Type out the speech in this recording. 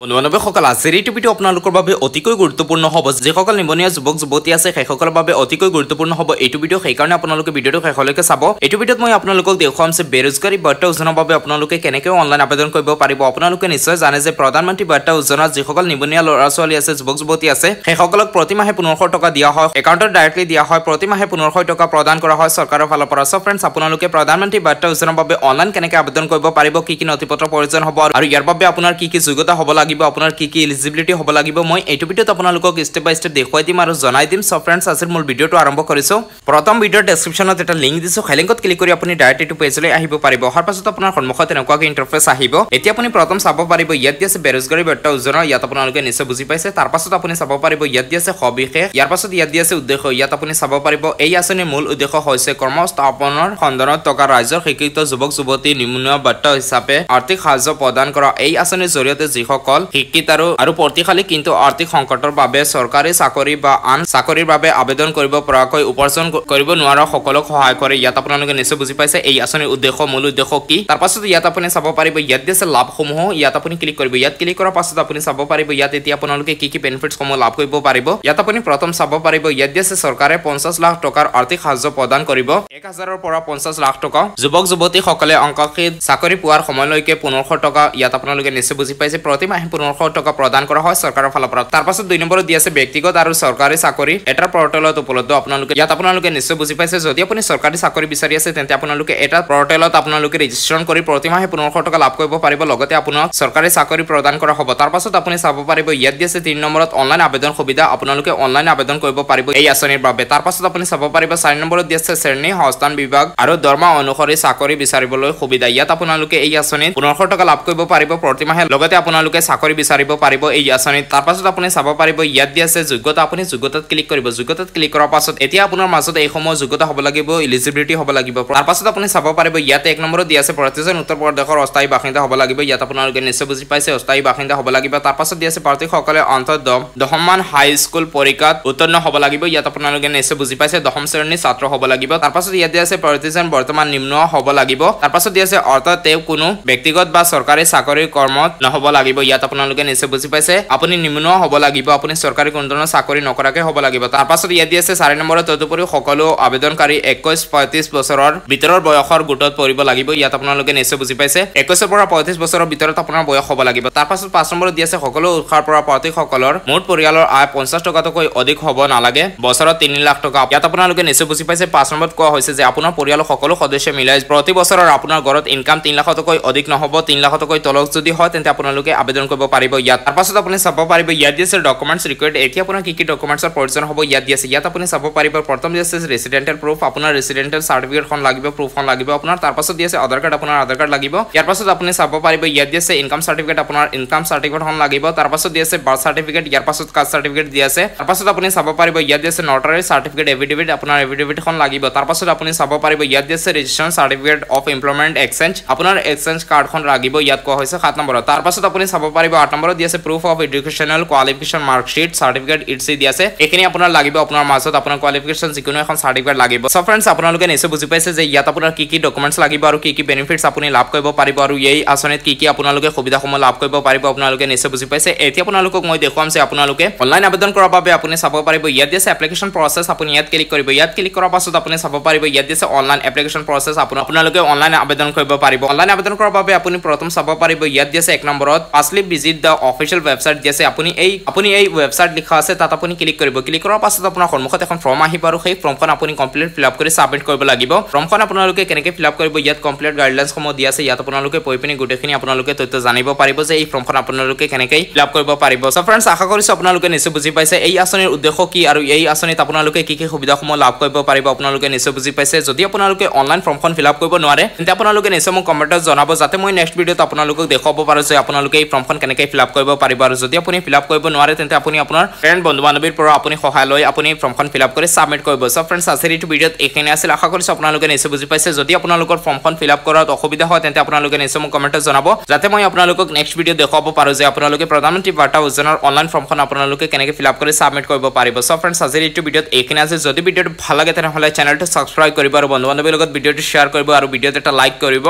বন্ধু-বান্ধৱীসকল, আজিৰ এইটো ভিডিঅ' আপোনালোকৰ বাবে অতিকৈ গুৰুত্বপূৰ্ণ হ'ব। যিসকল নিবনুৱা যুৱক যুৱতী আছে, সেইসকলৰ বাবে অতিকৈ গুৰুত্বপূৰ্ণ হ'ব এইটো ভিডিঅ'। সেইকাৰণে আপোনালোকে ভিডিঅ'টো শেষলৈকে চাব। এইটো ভিডিঅ'ত মই আপোনালোকক দেখুৱাম যে বেৰোজগাৰী বাৰ্তা যোজনাৰ বাবে আপোনালোকে কেনেকৈ অনলাইন আবেদন কৰিব পাৰিব। আপোনালোকে নিশ্চয় জানে যে প্ৰধানমন্ত্ৰী বাৰ্তা যোজনাত যিসকল নিবনুৱা ল'ৰা ছোৱালী আছে, যুৱক যুৱতী আছে, সেইসকলক প্ৰতিমাহে 1500 টকা দিয়া হয়, একাউণ্টত ডাইৰেক্টলি দিয়া হয়। প্ৰতিমাহে 1500 টকা প্ৰদান কৰা হয় চৰকাৰৰ ফালৰ পৰা। চ' ফ্ৰেণ্ডছ, আপোনালোকে প্ৰধানমন্ত্ৰী বাৰ্তা যোজনাৰ বাবে অনলাইন কেনেকৈ আবেদন কৰিব পাৰিব, কি কি নথি পত্ৰ প্ৰয়োজন হ'ব আৰু ইয়াৰ বাবে আপোনাৰ কি কি যোগ্যতা হ'ব লাগিব, আপোনাৰ কি কি এলিজিবিলিটি হ'ব লাগিব, মই এইটো ভিডিঅ'ত আপোনালোকক ষ্টেপ বাই ষ্টেপ দেখুৱাই দিম আৰু জনাই দিম। চ' ফ্ৰেণ্ডছ, আজিৰ মূল ভিডিঅ'টো আৰম্ভ কৰিছোঁ। প্ৰথম ভিডিঅ'ৰ ডেছক্ৰিপশ্যনত এটা লিংক দিছোঁ, সেই লিংকত ক্লিক কৰি আপুনি ডাইৰেক্ট এইটো পেজলৈ আহিব পাৰিব। অহাৰ পাছত আপোনাৰ সন্মুখত এনেকুৱাকৈ ইণ্টাৰফেচ আহিব। এতিয়া আপুনি প্ৰথম চাব পাৰিব ইয়াত দি আছে বেৰোজগাৰী বাৰ্তা যোজনা, ইয়াত আপোনালোকে নিশ্চয় বুজি পাইছে। তাৰ পাছত আপুনি চাব পাৰিব ইয়াত দি আছে সবিশেষ, ইয়াৰ পাছত ইয়াত দি আছে উদ্দেশ্য। ইয়াত আপুনি চাব পাৰিব এই আঁচনিৰ মূল উদ্দেশ্য হৈছে কৰ্মস্থাপনৰ সন্ধানত থকা ৰাজ্যৰ শিক্ষিত যুৱক যুৱতী নিবনুৱা বাৰ্তা হিচাপে আৰ্থিক সাহায্য প্ৰদান কৰা। এই আঁচনিৰ জৰিয়তে যিসকল শিক্ষিত আৰু প্ৰতিশালী কিন্তু আৰ্থিক সংকটৰ বাবে চৰকাৰী চাকৰি বা আন চাকৰিৰ বাবে আবেদন কৰিব পৰাকৈ উপাৰ্জন কৰিব নোৱাৰা সকলক সহায় কৰে। ইয়াত আপোনালোকে নিশ্চয় বুজি পাইছে এই আঁচনিৰ উদ্দেশ্য, মূল উদ্দেশ্য কি। তাৰ পাছত ইয়াত আপুনি চাব পাৰিব ইয়াত দিছে লাভসমূহ, ইয়াত আপুনি ক্লিক কৰিব। ইয়াত ক্লিক কৰাৰ পাছত আপুনি চাব পাৰিব ইয়াত এতিয়া আপোনালোকে কি কি বেনিফিটছসমূহ লাভ কৰিব পাৰিব। ইয়াত আপুনি প্ৰথম চাব পাৰিব ইয়াত দিছে চৰকাৰে 50 লাখ টকাৰ আৰ্থিক সাহায্য প্ৰদান কৰিব, 1000ৰ পৰা 50 লাখ টকা। যুৱক যুৱতীসকলে অংকাশিত চাকৰি পোৱাৰ সময়লৈকে 1500 টকা, ইয়াত আপোনালোকে নিশ্চয় বুজি পাইছে প্ৰতিমাহে 1500 টকা প্ৰদান কৰা হয় চৰকাৰৰ ফালৰ পৰা। তাৰ পাছত 2 নম্বৰত দি আছে ব্যক্তিগত আৰু চৰকাৰী চাকৰি এটা পৰ্টেলত উপলব্ধ। আপোনালোকে ইয়াত আপোনালোকে নিশ্চয় বুজি পাইছে যদি আপুনি চৰকাৰী চাকৰি বিচাৰি আছে তেন্তে আপোনালোকে এটা পৰ্টেলত আপোনালোকে ৰেজিষ্ট্ৰেশ্যন কৰি প্ৰতিমাহে 1500 টকা লাভ কৰিব পাৰিব, লগতে আপোনাক চৰকাৰী চাকৰি প্ৰদান কৰা হ'ব। তাৰ পাছত আপুনি চাব পাৰিব ইয়াত দি আছে 3 নম্বৰত অনলাইন আবেদন সুবিধা, আপোনালোকে অনলাইন আবেদন কৰিব পাৰিব এই আঁচনিৰ বাবে। তাৰ পাছত আপুনি চাব পাৰিব 4 নম্বৰত দি আছে শ্ৰেণী সংস্থান বিভাগ আৰু দৰমহা অনুসৰি চাকৰি বিচাৰিবলৈ সুবিধা। ইয়াত আপোনালোকে এই আঁচনিত 1500 টকা লাভ কৰিব পাৰিব প্ৰতিমাহে, লগতে আপোনালোকে চাকৰি বিচাৰিব পাৰিব এই আঁচনিত। তাৰ পাছত আপুনি চাব পাৰিব ইয়াত দি আছে যোগ্যতা, আপুনি যোগ্যতাত ক্লিক কৰিব। যোগ্যতাত ক্লিক কৰাৰ পাছত এতিয়া আপোনাৰ মাজত এইসমূহ যোগ্যতা হ'ব লাগিব, এলিজিবিলিটি হ'ব লাগিব। তাৰ পাছত আপুনি চাব পাৰিব ইয়াত 1 নম্বৰত দি আছে প্ৰতিজন উত্তৰ প্ৰদেশৰ অস্থায়ী বাসিন্দা হ'ব লাগিব। ইয়াত আপোনালোকে নিশ্চয় বুজি পাইছে অস্থায়ী বাসিন্দা হ'ব লাগিব। তাৰ পাছত দি আছে প্ৰাৰ্থীসকলে অন্তত দশমমান হাইস্কুল পৰীক্ষাত উত্তীৰ্ণ হ'ব লাগিব। ইয়াত আপোনালোকে নিশ্চয় বুজি পাইছে দশম শ্ৰেণীৰ ছাত্ৰ হ'ব লাগিব। তাৰ পাছত ইয়াত দি আছে প্ৰতিজন বৰ্তমান নিম্ন হ'ব লাগিব। তাৰ পাছত দি আছে অৰ্থাৎ তেওঁ কোনো ব্যক্তিগত বা চৰকাৰী চাকৰিৰ কৰ্মত নহ'ব লাগিব। ইয়াত আপোনালোকে নিশ্চয় বুজি পাইছে আপুনি নিম্ন হ'ব লাগিব, আপুনি চৰকাৰী কোনো ধৰণৰ চাকৰি নকৰাকৈ হ'ব লাগিব। তাৰ পাছত ইয়াত দি আছে 4 নম্বৰত তদুপৰি সকলো আবেদনকাৰী 21-35 বছৰৰ ভিতৰৰ বয়সৰ গোটত পৰিব লাগিব। ইয়াত আপোনালোকে নিশ্চয় বুজি পাইছে 21ৰ পৰা 35 বছৰৰ ভিতৰত আপোনাৰ বয়স হ'ব লাগিব। তাৰ পাছত 5 নম্বৰত দি আছে সকলো উৎসাৰ পৰা প্ৰাৰ্থীসকলৰ মুঠ পৰিয়ালৰ আয় 50 টকাতকৈ অধিক হ'ব নালাগে, বছৰত 3 লাখ টকা। ইয়াত আপোনালোকে নিশ্চয় বুজি পাইছে 5 নম্বৰত কোৱা হৈছে যে আপোনাৰ পৰিয়ালৰ সকলো সদস্য মিলাই প্ৰতি বছৰৰ আপোনাৰ ঘৰত ইনকাম 3 লাখতকৈ অধিক নহ'ব, 3 লাখতকৈ তলত যদি হয় তেন্তে আপোনালোকে আবেদন কৰিব পাৰিব ইয়াত। তাৰ পাছত আপুনি চাব পাৰিব ইয়াত দি আছে ডকুমেণ্টছ ৰিকুৱাৰ্ড। এতিয়া আপোনাৰ কি কি ডকুমেণ্টছৰ প্ৰয়োজন হ'ব ইয়াত দি আছে। ইয়াত আপুনি চাব পাৰিব প্ৰথম দি আছে ৰেচিডেণ্টেল প্ৰুফ, আপোনাৰ ৰেচিডেণ্টেল চাৰ্টিফিকেটখন লাগিব, প্ৰুফখন লাগিব আপোনাৰ। তাৰ পাছত দি আছে আধাৰ কাৰ্ড, আপোনাৰ আধাৰ কাৰ্ড লাগিব। ইয়াৰ পাছত আপুনি চাব পাৰিব ইয়াত দি আছে ইনকাম চাৰ্টিফিকেট, আপোনাৰ ইনকাম চাৰ্টিফিকেটখন লাগিব। তাৰ পাছত দি আছে বাৰ্থ চাৰ্টিফিকেট, ইয়াৰ পাছত কাষ্ট চাৰ্টিফিকেট দি আছে। তাৰ পাছত আপুনি চাব পাৰিব ইয়াত দি আছে নটাৰী চাৰ্টিফিকেট এফিডেভিট, আপোনাৰ এফিডেভিটখন লাগিব। তাৰ পাছত আপুনি চাব পাৰিব ইয়াত দি আছে registration certificate of employment exchange, আপোনাৰ এক্সচেঞ্জ কাৰ্ডখন লাগিব ইয়াত কোৱা হৈছে 7 নম্বৰত। তাৰ পাছত আপুনি চাব পাৰিব 8 নম্বৰত দি আছে proof of educational qualification marksheet certificate etc দি আছে। এইখিনি আপোনাৰ লাগিব, আপোনাৰ মাজত আপোনাৰ কোৱালিফিকেশ্যন যিকোনো এখন চাৰ্টিফিকেট লাগিব। চ' ফ্ৰেণ্ডছ, আপোনালোকে নিশ্চয় বুজি পাইছে যে ইয়াত আপোনাৰ কি কি ডকুমেণ্টছ লাগিব আৰু কি কি বেনিফিটছ আপুনি লাভ কৰিব পাৰিব আৰু এই আঁচনিত কি কি আপোনালোকে সুবিধাসমূহ লাভ কৰিব পাৰিব, আপোনালোকে নিশ্চয় বুজি পাইছে। এতিয়া আপোনালোকক মই দেখুৱাম যে আপোনালোকে অনলাইন আবেদন কৰাৰ বাবে আপুনি চাব পাৰিব ইয়াত দিছে এপ্লিকেশ্যন প্ৰচেছ, আপুনি ইয়াত ক্লিক কৰিব। ইয়াত ক্লিক কৰাৰ পাছত আপুনি চাব পাৰিব ইয়াত দিছে অনলাইন এপ্লিকেশ্যন প্ৰচেছ, আপোনালোকে অনলাইন আবেদন কৰিব পাৰিব। অনলাইন আবেদন কৰাৰ বাবে আপুনি প্ৰথম চাব পাৰিব ইয়াত দিছে 1 নম্বৰত firstly visit the official website দি আছে। আপুনি এই ৱেবছাইট লিখা আছে তাত আপুনি ক্লিক কৰিব। ক্লিক কৰাৰ পাছত আপোনাৰ সন্মুখত এখন ফৰ্ম আহিব আৰু সেই ফৰ্মখন আপুনি কমপ্লিট ফিল আপ কৰি ছাবমিট কৰিব লাগিব। ফৰ্মখন আপোনালোকে কেনেকৈ ফিল আপ কৰিব ইয়াত কমপ্লিট গাইডলাইনছসমূহ দিয়া আছে। ইয়াত আপোনালোকে পঢ়ি পিনি গোটেইখিনি আপোনালোকে তথ্য জানিব পাৰিব যে এই ফৰ্মখন আপোনালোকে কেনেকৈ ফিল আপ কৰিব পাৰিব। চ' ফ্ৰেণ্ডছ, আশা কৰিছোঁ আপোনালোকে নিশ্চয় বুজি পাইছে এই আঁচনিৰ উদ্দেশ্য কি আৰু এই আঁচনিত আপোনালোকে কি কি সুবিধাসমূহ লাভ কৰিব পাৰিব, আপোনালোকে নিশ্চয় বুজি পাইছে। যদি আপোনালোকে অনলাইন ফৰ্মখন ফিল আপ কৰিব নোৱাৰে তেন্তে আপোনালোকে নিশ্চয় মোক কমেণ্টত জনাব, যাতে মই নেক্সট ভিডিঅ'ত আপোনালোকক দেখুৱাব পাৰোঁ যে আপোনালোকে এই ফৰ্মখন কেনেকৈ ফিল আপ কৰিব পাৰিব। আৰু যদি আপুনি ফিল আপ কৰিব নোৱাৰে তেন্তে আপুনি আপোনাৰ ফ্ৰেণ্ড বন্ধু বান্ধৱীৰ পৰা আপুনি সহায় লৈ আপুনি ফৰ্মখন ফিল আপ কৰি ছাবমিট কৰিব। চ' ফ্ৰেণ্ডছ, আজিৰ এইটো ভিডিঅ'ত এইখিনি আছিল। আশা কৰিছোঁ আপোনালোকে নিশ্চয় বুজি পাইছে। যদি আপোনালোকৰ ফৰ্মখন ফিল আপ কৰাত অসুবিধা হয় তেন্তে আপোনালোকে নিশ্চয় মোক কমেণ্টত জনাব, যাতে মই আপোনালোকক নেক্সট ভিডিঅ' দেখুৱাব পাৰোঁ যে আপোনালোকে প্ৰধানমন্ত্ৰী বাৰ্তা যোজনাৰ অনলাইন ফৰ্মখন আপোনালোকে কেনেকৈ ফিল আপ কৰি ছাবমিট কৰিব পাৰিব। চ' ফ্ৰেণ্ডছ, আজিৰ এইটো ভিডিঅ'ত এইখিনি আছিল। যদি ভিডিঅ'টো ভাল লাগে তেনেহ'লে চেনেলটো ছাবস্ক্ৰাইব কৰিব আৰু বন্ধু বান্ধৱীৰ লগত ভিডিঅ'টো শ্বেয়াৰ কৰিব আৰু ভিডিঅ'ত এটা লাইক কৰিব।